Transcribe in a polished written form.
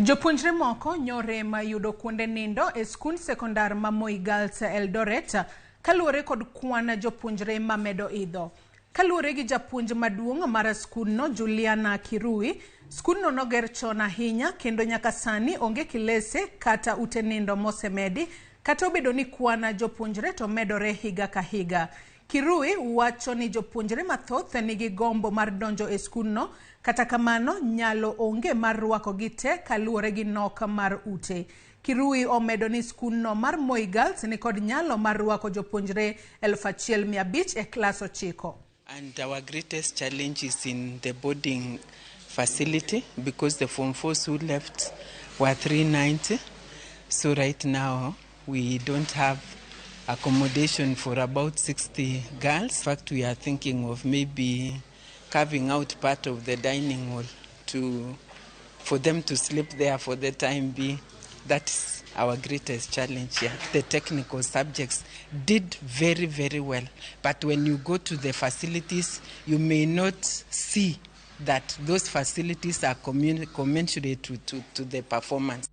Jopuonjre moko nyorem yudo kuonde nindo e skund sekondar ma Moi Girls Eldoret kaluwore kod kwan jopuonjre mamedo idho. Kaluwore gi japuonj maduong' mar skundno Juliana Kirui, skundno noger chon ahinya kendo nyaka sani onge kilese kata ute nindo mosemedi kata obedo ni kwan jopuonjre to medore higa ka higa. Kirui wacho ni jopuonjre mathoth nigi gombo mar donjo e skundno, kata kamano nyalo onge mar rwakogi te kaluwore gi nok mar ute. Kirui omedo ni skundno mar Moi Girls nikod nyalo mar rwako jopuonjre 1500 e klas 9. And our greatest challenge is in the boarding facility because the Form 4s who left were 390. So right now we don't have accommodation for about 60 girls. In fact, we are thinking of maybe carving out part of the dining hall for them to sleep there for the time being. That's our greatest challenge here. The technical subjects did very, very well. But when you go to the facilities, you may not see that those facilities are commensurate to the performance.